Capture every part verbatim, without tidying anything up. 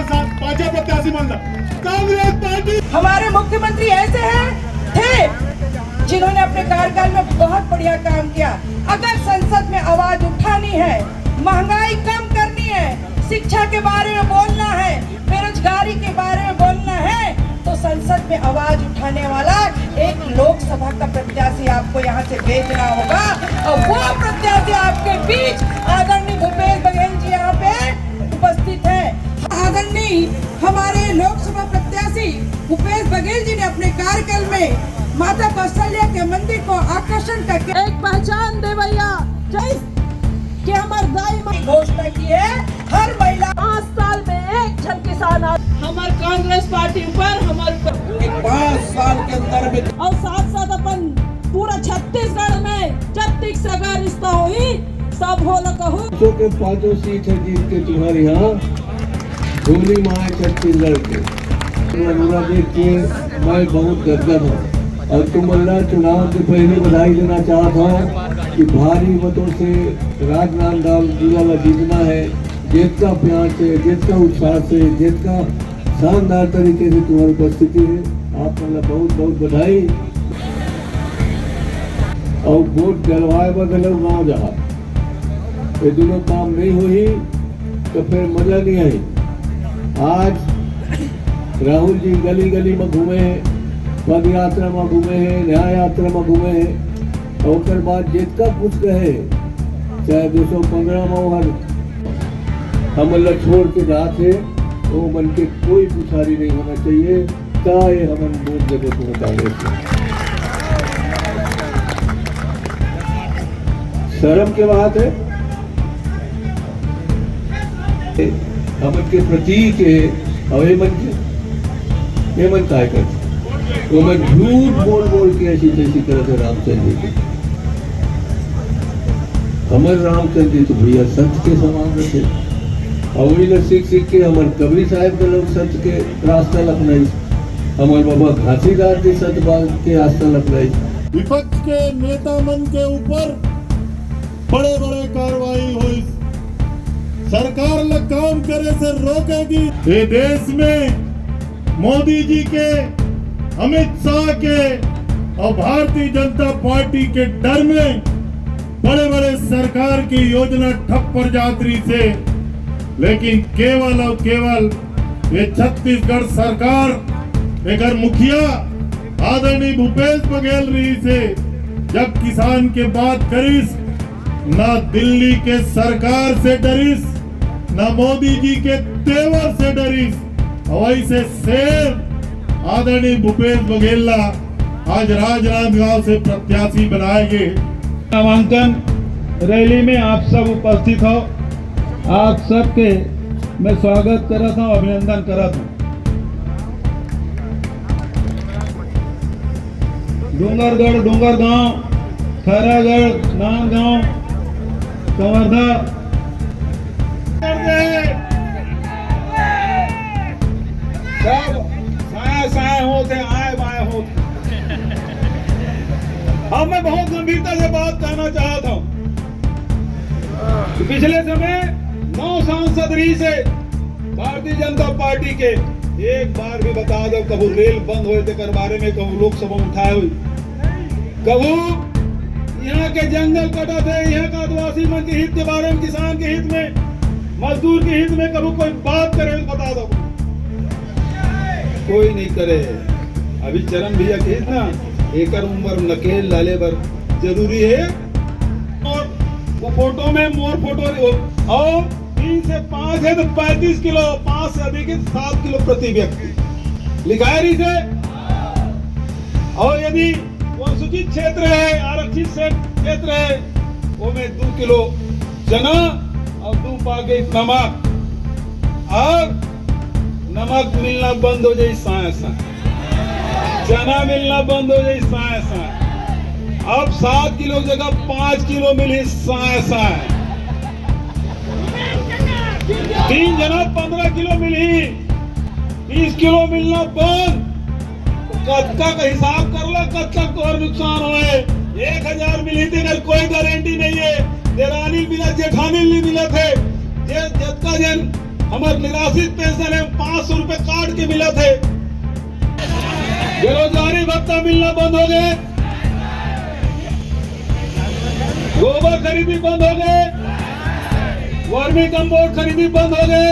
साथ पांचों प्रत्याशी मन ला कांग्रेस पार्टी। हमारे मुख्यमंत्री ऐसे हैं, थे, जिन्होंने अपने कार्यकाल में बहुत बढ़िया काम किया। अगर संसद में आवाज उठानी है, महंगाई कम करनी है, शिक्षा के बारे में बोलना है, बेरोजगारी के बारे में बोलना है, तो संसद में आवाज उठाने वाला एक लोकसभा का प्रत्याशी आपको यहाँ से भेजना होगा। और वो प्रत्याशी आपके बीच आदरणीय भूपेश बघेल जी यहाँ पे उपस्थित हैं। आदरणीय हमारे लोकसभा प्रत्याशी भूपेश बघेल जी ने अपने कार्यकाल में माता कौशल्या के मंदिर को आकर्षण करके एक पहचान दे भैया, जय कि हमर दाई माँ की घोषणा की है। हर महिला पाँच साल में एक झन किसान आज हमर कांग्रेस पार्टी ऊपर हमर पाँच साल के अंदर में और साथ साथ अपन पूरा छत्तीसगढ़ में जब तक सगा रिश्ता होही सब हो ल कहू। के पांचों सीट है जीत के तुम्हारे यहाँ धोनी माए छत्तीसगढ़ के। नमूना देख के मैं बहुत गदगद हूँ और तुम मन ला चुनाव के पहले बधाई देना चाहत हूँ कि भारी मतों से राजनांदगांव जिला ला जीतना है। जितना प्यार से, जितना उत्साह से, जितना शानदार तरीके से तुम्हारी उपस्थिति है, आप मन ला बहुत बहुत बधाई। और वोट डलवाए बर घलो गाँव जहाँ ये दोनों काम नहीं होही तो फिर मजा नहीं आई। आज राहुल जी गली गली में घूमे हैं, पद यात्रा में घूमे हैं, न्याय यात्रा में घूमे हैं, और ओकर बाद जितना कुछ कहे, चाहे दो सौ पंद्रह में हर हमन ला छोड़ के जात हे, वो मन के कोई पुछारी नहीं होना चाहिए। का ये हमन वोट देबो तुम्हें कांग्रेस में? शर्म के बात है। हमन के प्रतीक है, और ये मन के, ये मन काय करते? वो मन झूठ बोल बोल के ऐसी तैसी करत है रामचंद्र जी के। हमर रामचंद्र जी तो भैया सत्य के समान रथे। और वही ला सीख सीख के हमर कबीर साहब के लोग सत्य के रास्ता ला अपनाई। हमर बाबा घासीदास जी सत्य बात के रास्ता ला अपनाई। विपक्ष के नेता मन के ऊपर बड़े बड़े कार्रवाई होइस। सरकार ला काम करे से रोकेगी। ये देश में मोदी जी के, अमित शाह के और भारतीय जनता पार्टी के डर में बड़े बड़े सरकार की योजना ठप पर जात रही से, लेकिन केवल और केवल ये छत्तीसगढ़ सरकार, एकर मुखिया आदरणीय भूपेश बघेल रही से जब किसान के बात करिस, ना दिल्ली के सरकार से डरिस, ना मोदी जी के तेवर से डरिस। और वैसे शेर आदरणीय भूपेश बघेल ला आज राजनांदगांव से प्रत्याशी बनाए गए। नामांकन रैली में आप सब उपस्थित हो, आप सबके मैं स्वागत करत हूँ, अभिनंदन करत हूँ। डूंगरगढ़, डूंगरगांव, खैरागढ़, नांदगांव, कवर्धा। सब साया साया होत हे, आए बाए होत हे। अब मैं बहुत गंभीरता से बात कहना चाहत हूँ। पिछले समय नौ सांसद रही से भारतीय जनता पार्टी के एक बार भी बता दो, कभू रेल बंद होए तेकर बारे में कभू लोकसभा में उठाए हुई, कभू यहाँ के जंगल कटत हे, यहाँ के आदिवासी मन के हित के बारे में, किसान के हित में, मजदूर के हित में कभू कोई बात करे तो बता दो। कोई नहीं करे। अभी चरण भैया कहिस ना, एकर उम्र नकेल डाले बर जरूरी है। और वो फोटो में मोर फोटो और तीन से पाँच है तो पैंतीस किलो, पाँच से अधिक है तो सात किलो प्रति व्यक्ति लिखाए रही से। और यदि वो अनुसूचित क्षेत्र है, आरक्षित से-, क्षेत्र है, वो में दो किलो चना और दो पैकेट नमक, और नमक मिलना बंद हो जाए साय साय, चना मिलना बंद हो जाए साय साय। अब सात किलो जगह पाँच किलो मिली साय साय। तीन जना पन्द्रह किलो मिली, तीस किलो मिलना बंद। तो कतका का हिसाब कर ला, कतका तोर नुकसान होए। एक हजार मिली थी, अगर कोई गारंटी नहीं है, देरानी मिला, जेठानी नहीं मिला थे, जे जतका जन हमर निराश्रित पेंशन हे, पाँच सौ रुपए काट के मिलत हे। बेरोजगारी भत्ता मिलना बंद हो गए, गोबर खरीदी बंद हो गए, वर्मी कंपोस्ट खरीदी बंद हो गए,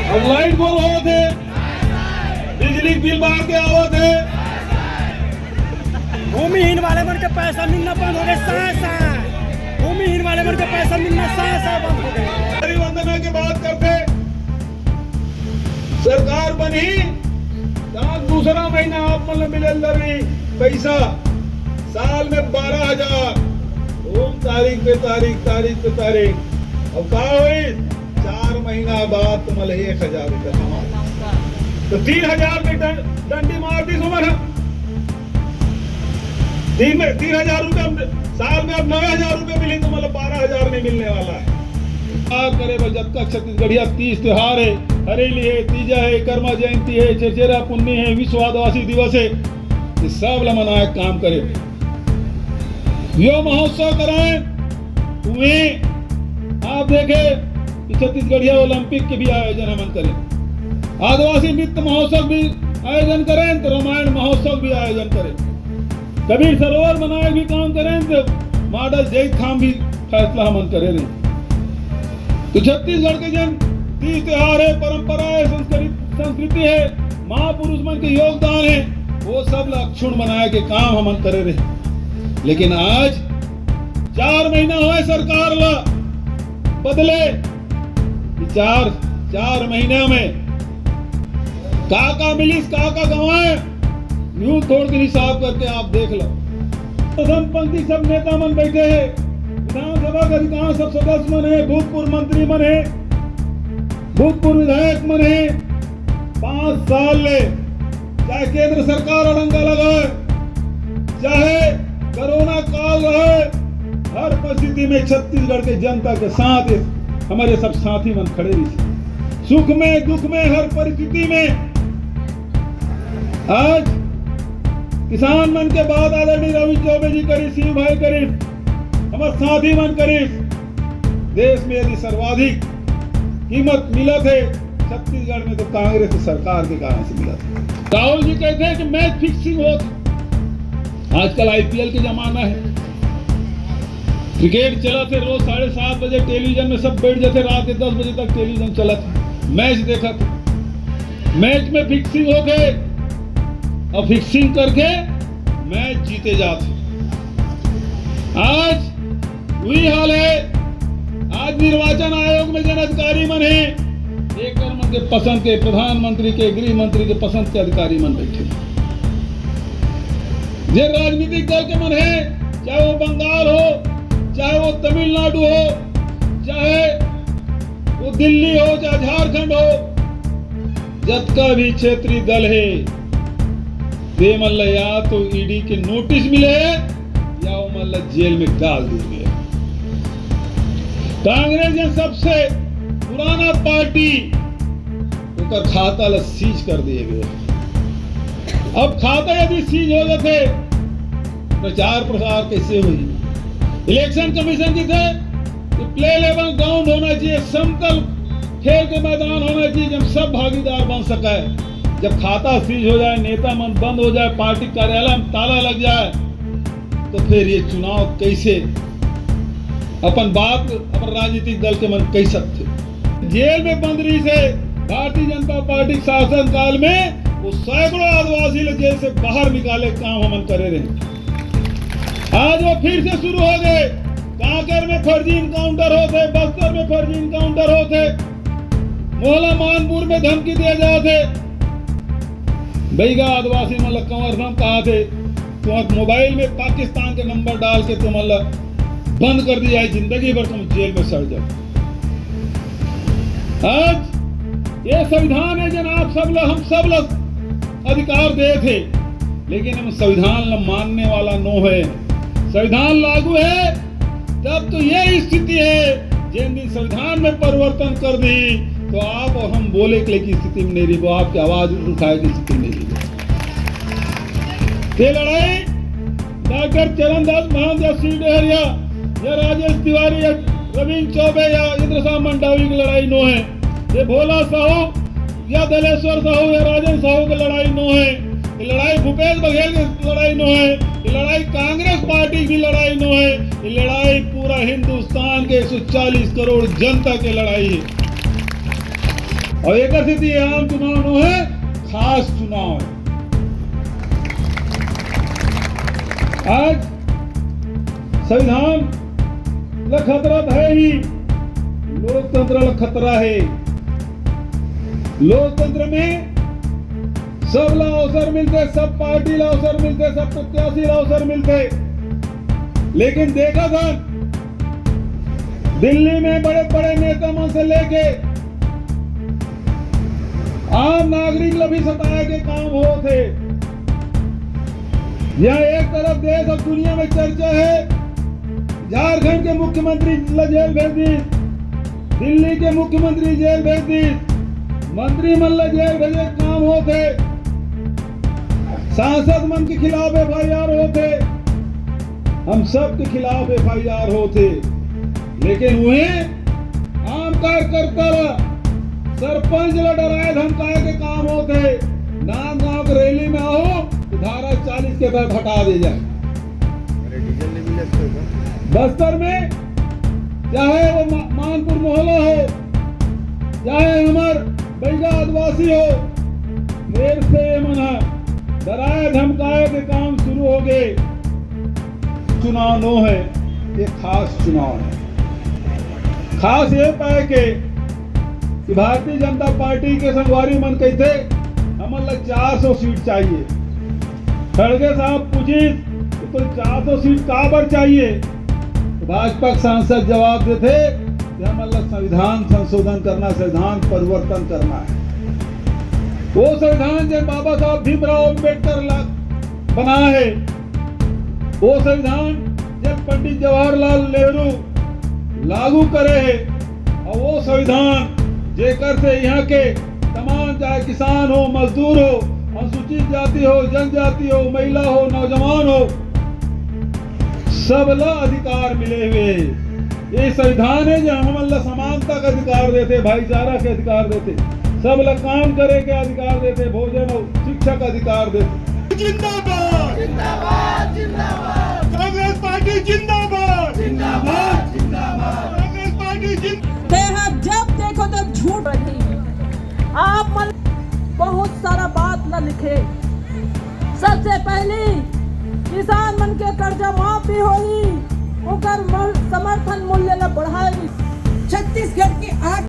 अब लाइट बोल होत हे, बिजली बिल बाढ़ के आवत हे। भूमिहीन वाले मन के पैसा मिलना बंद हो गए, साय साय। भूमिहीन वाले मन के पैसा मिलना साय साय बंद हो गए। गरीब वंदना के बात करते, सरकार बनी, तब दूसरा महीना आप मन ल मिले लगी पैसा, साल में बारह हजार, रोज तारीख पे तारीख, तारीख पे तारीख। अब का होई? चार महीना बाद तुमन ल एक हजार रुपया कमा। तो तीन हजार में डं-, डंडी मार दी तुमन ह। तीन में, तीन हजार रुपया, साल में अब नौ हजार रुपया मिली, तो मतलब बारह हजार नहीं मिलने वाला है। त्योहार करे बर जतका छत्तीसगढ़िया तीज त्योहार है, हरेली है, तीजा है, कर्मा जयंती है, छेरछेरा पुन्नी है, विश्व आदिवासी दिवस है, ये सब ला मनाए काम करे। यो महोत्सव कराए, उहें आप देखे कि छत्तीसगढ़िया ओलंपिक के भी आयोजन हमन करे, आदिवासी नृत्य महोत्सव भी आयोजन करें, तो रामायण महोत्सव भी आयोजन करें, कबीर सरोवर बनाए भी काम करें, तो मॉडल जैत खाम भी फैसला हमन करे रहे। तो छत्तीसगढ़ के जन तीज त्योहार है, परंपरा है, संस्कृति, संस्कृति है, महापुरुष मन के योगदान है, वो सब ला अक्षुण बनाए के काम हमन करे रहे। लेकिन आज चार महीना होए सरकार ला बदले, ये चार, चार महीना में का का मिलिस, का का गंवाए, यूं थोड़ के हिसाब करके आप देख लो। प्रथम पंक्ति सब नेता मन बैठे हैं, विधानसभा के अधिकांश सब सदस्य मन हैं, भूतपूर्व मंत्री मन हैं, भूतपूर्व विधायक मन हैं। पांच साल ले चाहे केंद्र सरकार अड़ंगा लगाए, चाहे कोरोना काल रहे, हर परिस्थिति में छत्तीसगढ़ के जनता के साथ ये हमारे सब साथी मन खड़े रहिस। सुख में, दुख में, हर परिस्थिति में आज किसान मन के बात आदरणीय रविश चौबे जी करिस, शिव भाई करिस, हमर साथी मन करिस। देश में यदि सर्वाधिक कीमत मिलत हे छत्तीसगढ़ में, तो कांग्रेस सरकार के कारण से मिलत हे। राहुल जी कहते हैं कि मैच फिक्सिंग होत हे। आजकल आईपीएल के जमाना है, क्रिकेट चलत हे, रोज साढ़े सात बजे टेलीविजन में सब बैठ जाते, रात के दस बजे तक टेलीविजन चलत हे, मैच देखत हे। मैच में फिक्सिंग होके और फिक्सिंग करके मैच जीते जाते। आज वही हाल है। आज निर्वाचन आयोग में जन अधिकारी मन हे, एकर मन के पसंद के, प्रधानमंत्री के, गृह मंत्री के पसंद के अधिकारी मन बैठे। जे राजनीतिक दल के मन हे, चाहे वो बंगाल हो, चाहे वो तमिलनाडु हो, चाहे वो दिल्ली हो, चाहे झारखंड हो, जतका भी क्षेत्रीय दल हे, ते मन ल या तो ईडी के नोटिस मिले हे या ओमन ल जेल में डाल दिए गए। कांग्रेस ये सबसे पुराना पार्टी, ओकर खाता ल सीज कर दिए गए। अब खाता यदि सीज हो जाथे, प्रचार प्रसार कैसे होही? इलेक्शन कमीशन की थे कि प्ले लेवल ग्राउंड होना चाहिए, समतल खेल के मैदान होना चाहिए, जब सब भागीदार बन सके। जब खाता सीज हो जाए, नेता मन बंद हो जाए, पार्टी कार्यालय में ताला लग जाए, तो फिर ये चुनाव कैसे अपन बात अपन राजनीतिक दल के मन कह सकते? जेल में बंद रहिस हे। भारतीय जनता पार्टी के शासन काल में वो सैकड़ों आदिवासी ल जेल से बाहर निकाले के काम हमन करे रहे। आज वो फिर से शुरू हो गए। कांकेर में फर्जी इनकाउंटर होत हे, बस्तर में फर्जी इनकाउंटर होत हे, मोहला मानपुर में धमकी दिया जात हे। बैगा आदिवासी मन ल कंवर नाम कहा थे, तुम्हारे मोबाइल में पाकिस्तान के नंबर डाल के तुमन ल बंद कर दिया है, जिंदगी भर तुम जेल में सड़ जाओ। आज ये संविधान हे, जन आप सब ल, हम सब ल अधिकार दे थे, लेकिन हम संविधान ल मानने वाला नो हे। संविधान लागू हे, तब तो ये स्थिति हे, जिन दिन संविधान में परिवर्तन कर दी, तो आप और हम बोले के लिए की स्थिति में नहीं रही, वो आपकी आवाज उठाए की स्थिति में नहीं रही। ये लड़ाई डॉक्टर चरणदास महंत या श्री डहरिया या राजेश तिवारी या प्रवीण चौबे या इंद्र साह मंडावी के लड़ाई नो हे। ये भोला साहू या दलेश्वर साहू या राजन साहू के लड़ाई नो हे। ये लड़ाई भूपेश बघेल के लड़ाई नो हे। ये लड़ाई कांग्रेस पार्टी की लड़ाई नो हे। ये लड़ाई पूरा हिंदुस्तान के एक सौ चालीस करोड़ जनता के लड़ाई हे। अउ एकर सेती ये आम चुनाव नो हे, खास चुनाव हे। आज संविधान ल खतरा त हे ही, लोकतंत्र ल खतरा हे। लोकतंत्र में सब ला अवसर मिलथे, सब पार्टी ला अवसर मिलथे, सब प्रत्याशी ला अवसर मिलथे, लेकिन देखत हन दिल्ली में बड़े-बड़े नेता मन से लेके आम नागरिक ला भी सताए के काम होत हे। यहाँ एक तरफ देश अउ दुनिया में चर्चा हे, झारखंड के मुख्यमंत्री ला जेल भेज दिस, दिल्ली के मुख्यमंत्री जेल भेज दिस, मंत्री मन ला जेल भेजे के काम होत हे, सांसद मन के खिलाफ एफ आई आर होत हे, हम सब के खिलाफ एफ आई आर होत हे, लेकिन उहें आम कार्यकर्ता ला, सरपंच ला डराए धमकाए के काम होत हे। नांदगांव के रैली में आहू तो धारा चालीस के तहत हटा दे जाए। अरे, डीजल नहीं मिले इसको का? बस्तर में चाहे वो मा-, मानपुर मोहला हो, चाहे हमर बैगा आदिवासी हो, फेर से ये मन ह डराए धमकाए के काम शुरू हो गे। चुनाव नो हे, ये खास चुनाव हे। खास ये पाए के कि भारतीय जनता पार्टी के संगवारी मन कहिथे, "हमन ला चार सौ सीट चाहिए।" खड़गे साहब पूछिस कि "तो चार सौ सीट काबर चाहिए?" तो भाजपा के सांसद जवाब देथे कि "हमन ला संविधान संशोधन करना, संविधान परिवर्तन करना हे।" वो संविधान जेन बाबा साहब भीमराव अम्बेडकर ला बनाए हे, वो संविधान जेन पंडित जवाहरलाल नेहरू लागू करे हे, अउ वो संविधान जेकर से यहाँ के तमाम, चाहे किसान हो, मजदूर हो, अनुसूचित जाति हो, जनजाति हो, महिला हो, नौजवान हो, सब ला अधिकार मिले हुए हे। ये संविधान हे जो हमन ला समानता के अधिकार देथे, भाईचारा के अधिकार देथे, सब ला काम करे के अधिकार देथे, भोजन अउ शिक्षा के अधिकार देथे। जिंदाबाद, जिंदाबाद, जिंदाबाद। कांग्रेस पार्टी जिंदाबाद, जिंदाबाद, जिंदाबाद। कांग्रेस पार्टी जिंदाबाद। ते ह जब देखो तब झूठ रही। आप मन बहुत सारा बात ला लिखे। सबसे पहली किसान मन के कर्जा माफ भी होही, ओकर मल-, समर्थन मूल्य ला बढ़ाए भी। छत्तीसगढ़ के आठ